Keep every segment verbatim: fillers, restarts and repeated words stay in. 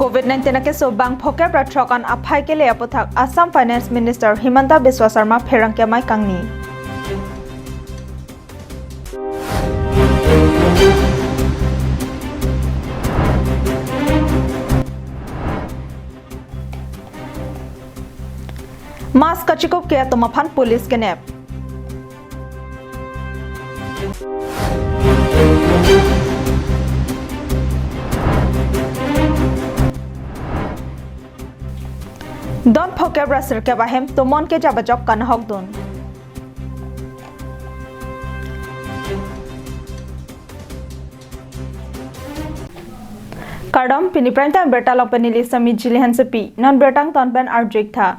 Covid nineteen akeso bang phokep ra throk an aphai kele aputhak Assam Finance Minister Himanta Biswa Sarma pherangke amei kangni. Mask kachikup ke atum aphan police kenep. Don phokep ra sirkep ahem tomon kejap ajok kanahokdun. Kardom, pini Prime Time birta along pen neli Sami Jili Hansepi, non birta angton pen arju-ik tha.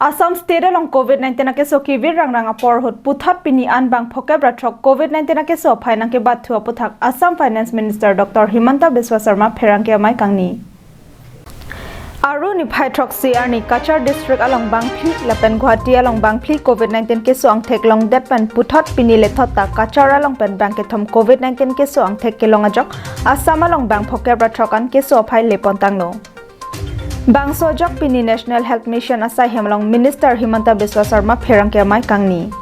Assam State along Covid nineteen akeso kevir rangrang apor ahut puthot pini an bang phokep ra throk Covid nineteen akeso aphai nangkebatthu aputhak Assam Finance Minister Doctor Himanta Biswa Sarma pherangke amei kangni. Aru niphai throksi arni Cachar district along bangphli lapen Guwahati along bangphli Covid nineteen keso angthek longdet pen puthot pini lethot ta Cachar along pen bangkethom Covid nineteen keso angthek kelong ajok Assam along bang phokep ra throk an keso aphai lepon tanglo. Bangso ajok pini National Health Mission asai hem along Minister Himanta Biswa Sarma pherangke amei kangni.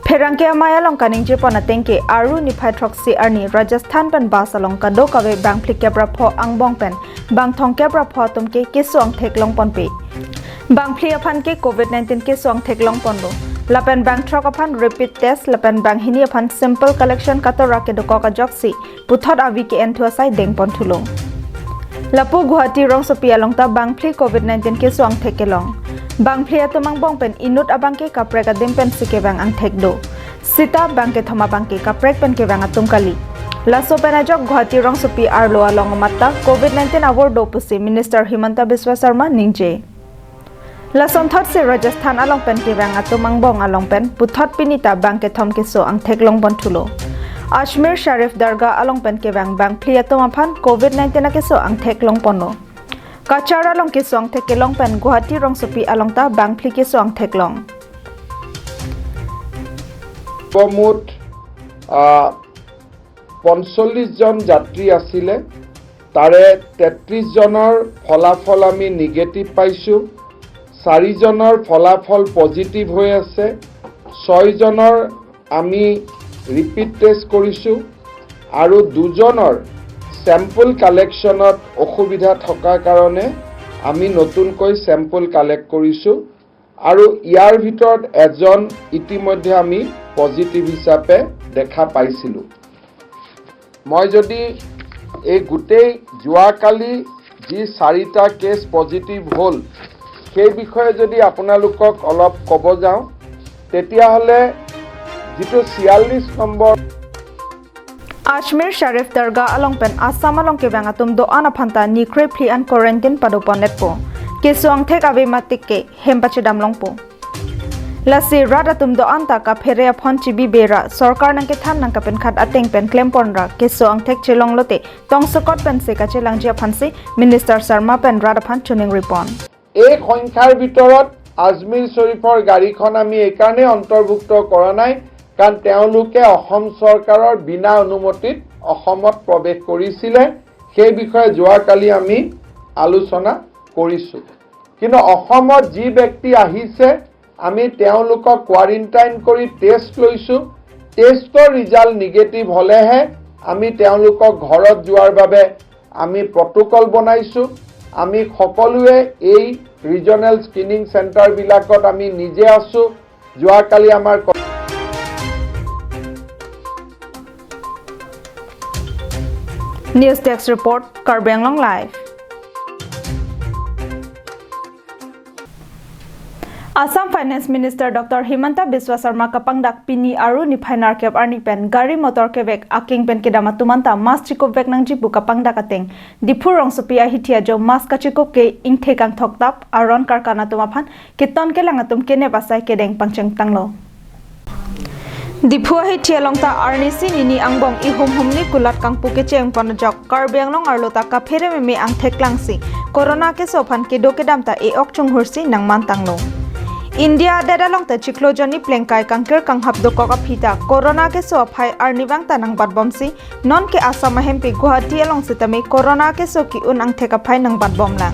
Pherangke amei along kaningjepon ateng ke aru niphai throksi arni Rajasthan pen bus along kadokave bangphli kep ra pho angbong pen bang thomkep ra pho atum ke keso angthek longponpe. Bangphli aphan ke Covid nineteen keso angthek longponlo. Lapen bang throk aphan rapid test lapen banghini aphan sample collection katora kedokok ajoksi puthot avi ke-enthu asai dengponthulo. Lapu Guwahati rongsopi along ta bangphli Covid nineteen keso angthek kelong. Bangphli atum angbong pen inut abang ke kaprek adim pensi kevang angthek do. Sita bangkethom abang ke kaprek pen kevang atum kali. Laso pen ajok Guwahati rongsopi arlo along amat ta Covid nineteen avur do pusi Minister Himanta Biswa Sarma ningje. Lasonthotsi Rajasthan along pen kevang atum angbong along pen puthot pini ta bangkethom keso angthek longponthulo. Ajmer Sharif Dargah along pen kevang bangphli atum aphan Covid nineteen akeso angthek longponlo. Cachar along keso angthek kelong pen Guwahati rongsopi along ta bangphli keso angthek long. সৰ্বমুঠ, আহ, পঞ্চল্লিশ জন যাত্ৰী আছিলে। তাৰে তেত্ৰিশ জনৰ ফলাফল আমি নিগেটিভ পাইছোঁ, চাৰিজনৰ ফলাফল পজিটিভ হৈ আছে, ছয়জনৰ আমি ৰিপিট টেষ্ট কৰিছোঁ আৰু দুজনৰ চেম্পল কালেকশ্যনত অসুবিধা থকাৰ কাৰণে আমি নতুনকৈ চেম্পল কালেক্ট কৰিছোঁ। আৰু ইয়াৰ ভিতৰত এজন ইতিমধ্যে আমি পজিটিভ হিচাপে দেখা পাইছিলোঁ। মই যদি এই গোটেই যোৱাকালি যি চাৰিটা কেছ পজিটিভ হ'ল, সেই বিষয়ে যদি আপোনালোকক অলপ ক'ব যাওঁ, তেতিয়াহ'লে যিটো ছিয়াল্লিছ number Ajmer Sharif Dargah along pen Assam along kevang atum do-an aphan ta ni krephli an quarantine padoponnetpo. Keso angthek ave matik ke hem pachedam longpo. Lasi rat atum do-an ta kaphere aphon chibi bera sorkar nangkethan nangkapenkhat ateng pen klempon ra keso angthek chelong lote tongsokot pensi kachelangji aphansi Minister Sarma pen rat aphan chuning ripon. এই সংখ্যাৰ ভিতৰত আজমিৰ শ্বৰীফৰ গাড়ীখন আমি এইকাৰণে অন্তৰ্ভুক্ত কৰা নাই, কাৰণ তেওঁলোকে অসম চৰকাৰৰ বিনা অনুমতিত অসমত প্ৰৱেশ কৰিছিলে। সেই বিষয়ে যোৱাকালি আমি আলোচনা কৰিছোঁ। কিন্তু অসমত যি ব্যক্তি আহিছে, আমি তেওঁলোকক কোৱাৰেণ্টাইন কৰি টেষ্ট লৈছোঁ। টেষ্টৰ ৰিজাল্ট নিগেটিভ হ'লেহে আমি তেওঁলোকক ঘৰত যোৱাৰ বাবে আমি প্ৰট'কল বনাইছোঁ। আমি সকলোৱে এই ৰিজনেল স্ক্ৰিনিং চেণ্টাৰবিলাকত আমি নিজে আছোঁ। যোৱাকালি আমাৰ ক- News Desk Report, Karbi Anglong Live. Assam Finance Minister Doctor Himanta Biswa Sarma kapangdak pini aru niphai nerkep arni pen gari motor kevek akeng pen kedam atum anta mask chikupvek nangji pu kapangdak ateng Diphu rongsopi ahithi ajo mask kachikup ke ingthek angthok tap aron karkan atum aphan keton kelang atum kenep asai kedeng pangcheng tanglo. Diphu ahithi along ta arnisi nini angbong ihum humni kulat kangpu kecheng pon ajok Karbi Anglong arlo ta kaphere meme angthek langsi corona keso aphan kedo kedam ta e-ok chunghursi nangman tanglo. India adet along ta chiklo jonni plengkai kangkir kanghap dokok aphi ta corona keso aphai arnivang ta nangbatbomsi, non ke Assam ahempi Guwahati along sitame corona keso ki-un angthek aphai nangbatbomlang.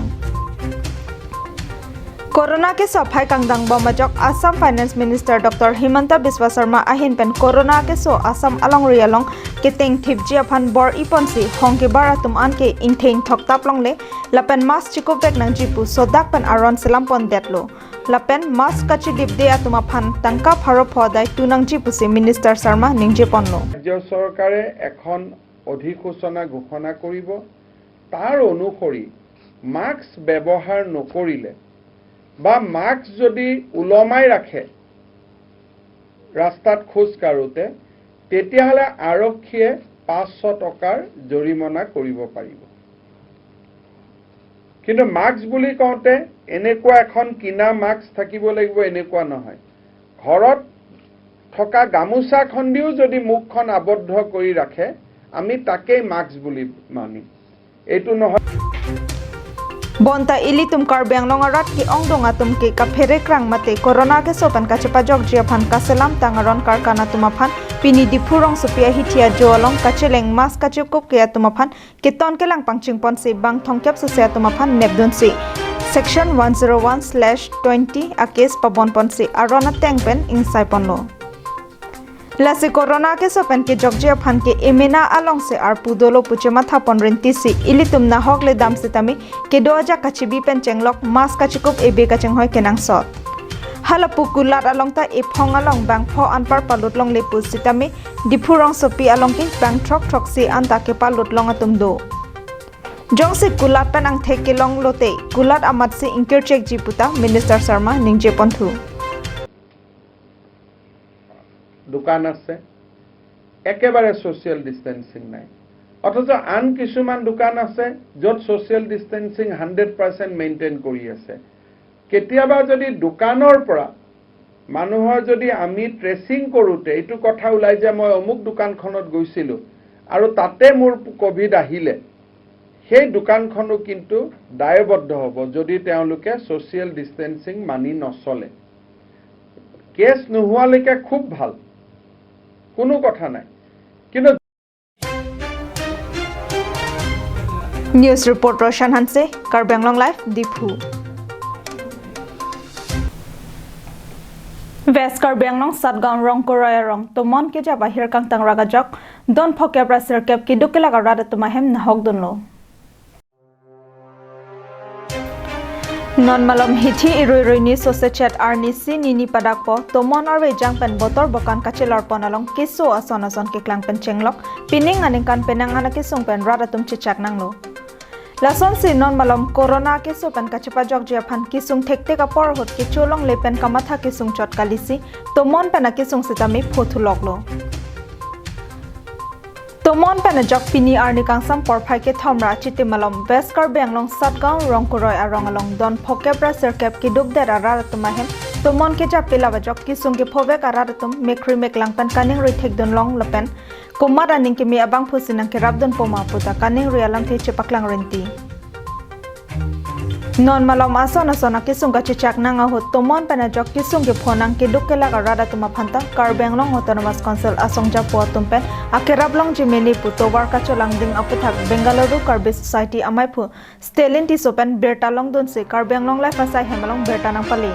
Corona keso aphai kangdangbom ajok Assam Finance Minister Doctor Himanta Biswa Sarma ahin pen corona keso Assam alongri along ketengthipji aphan bor-iponsi hong kebar atum an ke ingtheng thoktap longle lapen mask chikupvek nangji pu sodak pen aron selampondetlo. Lapen mask kachidipde atum aphan tangka pharo pho adai tu nangji pusi Minister Sarma ningjeponlo. ৰাজ্য চৰকাৰে এখন অধিসূচনা ঘোষণা কৰিব। তাৰ অনুসৰি মাস্ক ব্যৱহাৰ নকৰিলে বা মাস্ক যদি ওলমাই ৰাখে ৰাস্তাত খোজ কাঢ়োঁতে, তেতিয়াহ'লে আৰক্ষীয়ে পাঁচশ টকাৰ জৰিমনা কৰিব পাৰিব। কিন্তু মাস্ক বুলি কওঁতে এনেকুৱা এখন কিনা মাস্ক থাকিব লাগিব, এনেকুৱা নহয়। ঘৰত থকা গামোচাখন দিও যদি মুখখন আবদ্ধ কৰি ৰাখে, আমি তাকেই মাস্ক বুলি মানিম। এইটো নহয়। Bonta ilitum Karbi Anglong arat ke-ongdung atum ke kaphere krang mate corona keso pen kachepajokji aphan kaselam tang aron karkan atum aphan pini Diphu rongsopi ahithi ajo along kacheleng mask kachekup ke atum aphan keton kelang pangchingponsi bang thomkep sose atum aphan nepdunsi Section one zero one slash twenty a-case pabonponsi aron ateng pen ingsaiponlo. Lasi corona keso pen kejokji aphan ke emena alongsi arpu dolo pu chemathapon rintisi ilitum nahok le dam sitame kedo ajak kachibi pen chenglok mask kachekup ebe kachinghoi kenangsot. Halapu kulat along ta ephong along bangpho anpar palut longle pu sitame Diphu rongsopi along ke bang throk throksi anta kepalut long atum do. Jongsi kulat pen angthek kelong lote kulat amatsi ingkirchekji puta Minister Sarma ningjeponthu. দোকান আছে, একেবাৰে social distancing নাই। অথচ আন কিছুমান দোকান আছে য'ত social distancing hundred percent maintain কৰি আছে। কেতিয়াবা যদি দোকানৰ পৰা মানুহৰ যদি আমি ট্ৰেচিং কৰোঁতে এইটো কথা ওলাই যে মই অমুক দোকানখনত গৈছিলোঁ আৰু তাতে মোৰ ক'ভিড আহিলে, সেই দোকানখনো কিন্তু দায়বদ্ধ হ'ব যদি তেওঁলোকে ছ'চিয়েল ডিষ্টেন্সিং মানি নচলে। কেছ নোহোৱালৈকে খুব ভাল, কোনো কথা নাই। কিন্তু News report Roshan Hanse, Karbi Anglong Live, Diphu. West Karbi Anglong Satgaon Rongkoroi arong tomon kejap ahir kangtang rak ajok don phokep ra sirkep keduk kelak arat atum ahem nahokdunlo. Non malom hithi irui rui ni sosechet arni isi nini padakpo tomon arve jang pen botor bokan kachelorpon along keso ason ason keklang pen chenglok pining aningkan penang an akesung pen rat atum chechak nanglo. Lasonsi non malom corona keso pen kachepajokji aphan kesung thekthek apor ahut kecholongle pen kamatha kesung chot kalisi tomon pen akesung sitame phothuloklo. Tomon pen ajok pini arni kangsam porphai kethom ra chiti malom West Karbi Anglong Satgaon Rongkoroi arong along don phokep ra sirkep keduk det arat atum ahem tomon kejap pelap ajok kesung kephovek arat atum mekhri meklang pen kaningri thekdunlong lapen komat aning keme abangphusi nangkerapdunpo ma puta kaningri alamthe chepaklang rinti. Non malom ason ason akesung kachechak nang ahut tomon pen ajok kesung kepho nang keduk kelak arat atum aphanta Karbi Anglong Autonomous Council asong japo atum pen akerap longji mene pu tovar kacholang ding aputhak Bengaluru Karbi Society amaiphu Stalin Tisso pen birta longdunsi Karbi Anglong Live asai hem along birta nangpale.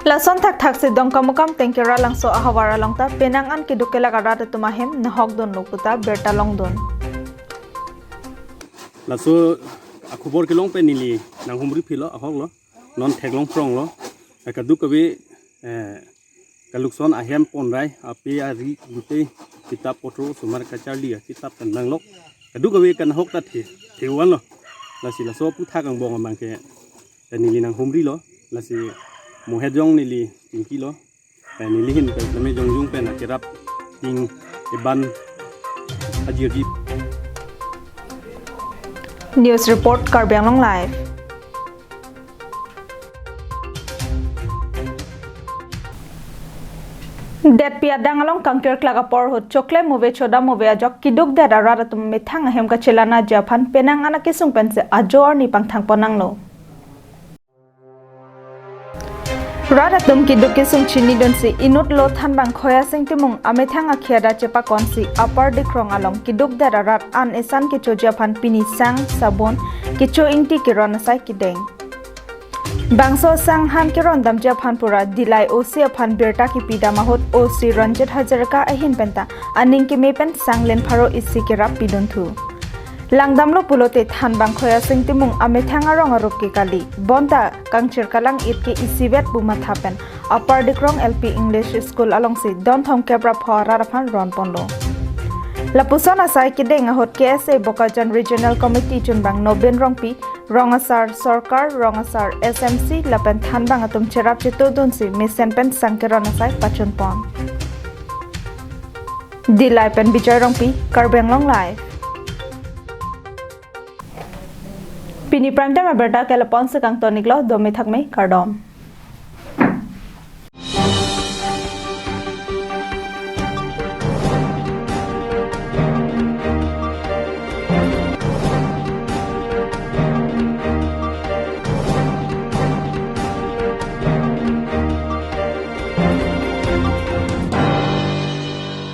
Lason thakthak si Dongkamukam Tengkera Langso ahavar along ta penang an keduk kelak arat atum ahem nahokdunlo puta birta longdun. Laso akhubor kelong pen neli nanghumri philo ahoklo, non theklong phronglo, kadokave, eh, kalukson ahem ponrai, ape ari gutei kitap potro osomar kacharli akitap pen nanglok, kadokave kanahok ta the, thewanlo. Lasi laso aputhak angbong abang ke, eh, neli nanghumrilo, lasi mohet jong neli tingkilo. Pen neli hin pen kami jongjung pen akerap ting eban ajirji. News report Karbi Anglong Live. Detpi adang along kangkir klak apor ahut chokle move choda move ajok keduk det arat atum methang ahem kachelanaji aphan penang an akesung pensi ajo arni pangthangpon nanglo. Rat atum keduk kesung chinidunsi inutlo Thanbang Khoyasing Timung amethang akhei adat chepakonsi Upper Dikrong along keduk det arat an esan kechoji aphan pini sang, sabon, kecho ingti keron asai kedeng. Bangso sang han keron damji aphan pura Dillai O C aphan birta kepidam ahut O C Ranjit Hazarika ahin penta aning keme pen sang len pharo isi kerap pidunthu. Langdamlo pulote Thanbang Khoyasing Timung amethang arong arup ke kali. Bonta kangchir kalang-it ke isivet pu matha pen Upper Dikrong L P English School alongsi don thomkep ra pho arat aphan ronponlo. Lapuson asai kedeng ahut K S A Bokajan Regional Committee chunbang Nobin Rongpi, rong asar sorkar, rong asar S M C lapen Thanbang atum cherap chetudunsi mesen pen sang keron asai pachunpon. Dillai pen Bijoy Rongpi, Karbi Anglong Live. Pini prime time abirta ke lapu-an si kangton-iklo, dome thakme, kardom.